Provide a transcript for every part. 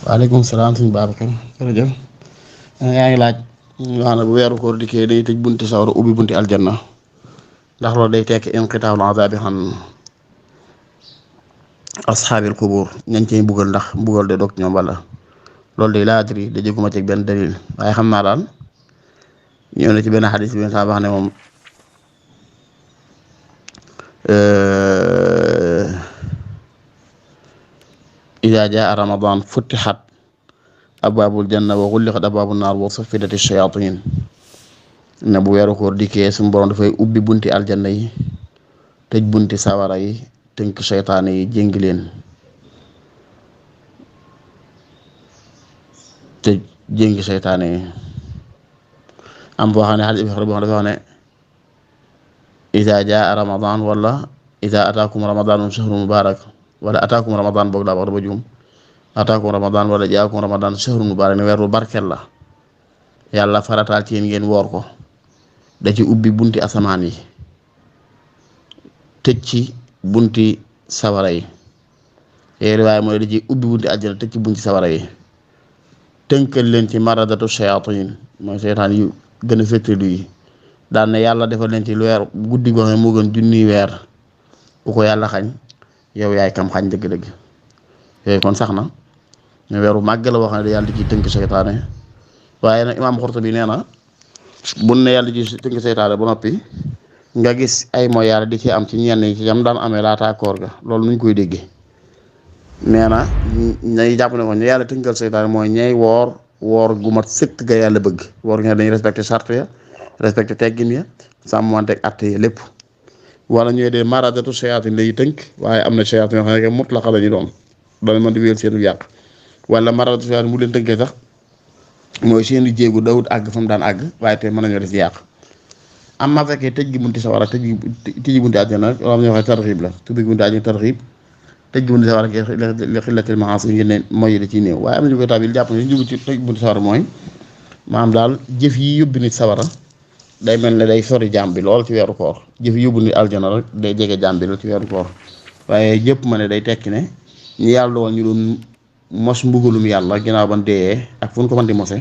waaleykum salaam suñu Babacar jërëjëf yaa ngi laaj wax na bu weeru koor dikkee day tëj bunti sawara ubbi bunti aljanna ndax loolu day tekki inqitaa'ul azaabi an ashaabil qubuur ñañ cey mbugal ndax mbugal de dog ñoom wala loolu day laa adri da jëgguma ci benn dalil waaye xam naa daal ñëw na ci benn xadis bi saa wax ne moom idaa jaa ramadan futtixat abwaabul janna wa xulliqat abwaabu naar wa suffidat ash-shayaatiin ne bu weeru koor dikkee suñu borom dafay ubbi bunti aljanna yi tëj bunti sawara yi tënk seytaane yi jéngi leen te jéngi seytaane yi am boo xam ne xadis bi boo xam dafa wax ne idaa jaa ramadan wala idaa ataakum ramadan shahrun mubaarak wala ataakum ramadan boog daa wax dama juum ataakum ramadan wala jaakum ramadan shahrun mubaarak ne weer bu barkel la yàlla farataal ci yéen ngeen woor ko da ci ubbi bunti asamaan yi tëj ci bunti sawara yi yéen waaye mooy da ci ubbi bunti àjjana tëj ci bunti sawara yi tënkal leen ci maradatu shayatin mooy seytaan yu gën a féttélu yi daan ne yàlla defal leen ci lu weer guddi goo xam ne moo gën junniy weer bu ko yàlla xañ yow yaay kam xañ dëgg-dëgg yooyu kon sax na ñu weeru màgg la wax ne da yàlla di ci tënk seytaane waaye nag imaam Xurtubi nee na bun ne yàlla di ci tënk seytaane ba noppi nga gis ay mooy yàlla di ci am ci ñenn yi ci yam daan amee laataa koor ga loolu nuñ koy déggee nee na ñay jàpp ne ko ñu yàlla tënkal seytaane mooy ñay woor gu mat sëkk ga yàlla bëgg woor nga dañuy respecté charte ya respecté teggin ya sàmmanteeg atte ya lépp wala ñooy dee maradatu shayatin lay tënk waaye am na shayatin yoo xam ne mutlaqa la ñu doon dana mën di wéyal seenu yàq wala maradatu shayatin mu leen tënkee sax mooy seenu jéegu dawut àgg fa mu daan àgg waaye te mën nañoo def yàq am na fekkee tëj gi bunti sawara tëj bunti àjjana yoo xam ne waxee tarxiib la tëj bunti àjjana tarxiib tëj bunti sawara li xillatil maasi ngeen ne mooy da ciy néew waaye am na ñu koy tabil jàpp ne ñu ci tëj bunti sawara mooy maanaam daal jëf yi yóbbu nit sawara day mel ne day sori jaam bi lool ci weeru koor jëf yi yóbbu nit aljana rek day jege jaam bi lool ci weeru koor waaye jëpp ma ne day tekki ne ñu yàlla woon ñu doon mos mbugalum yàlla ginnaaw ban dee ak fu ñu ko mën di mose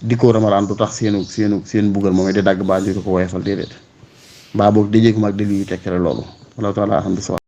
di ko ramaraan du tax seen mbugal moom di dagg baa ñu ko woyefal déedéet mbaa boog dajee ko mag dali yu tekki rek loolu wala taala alhamdulilah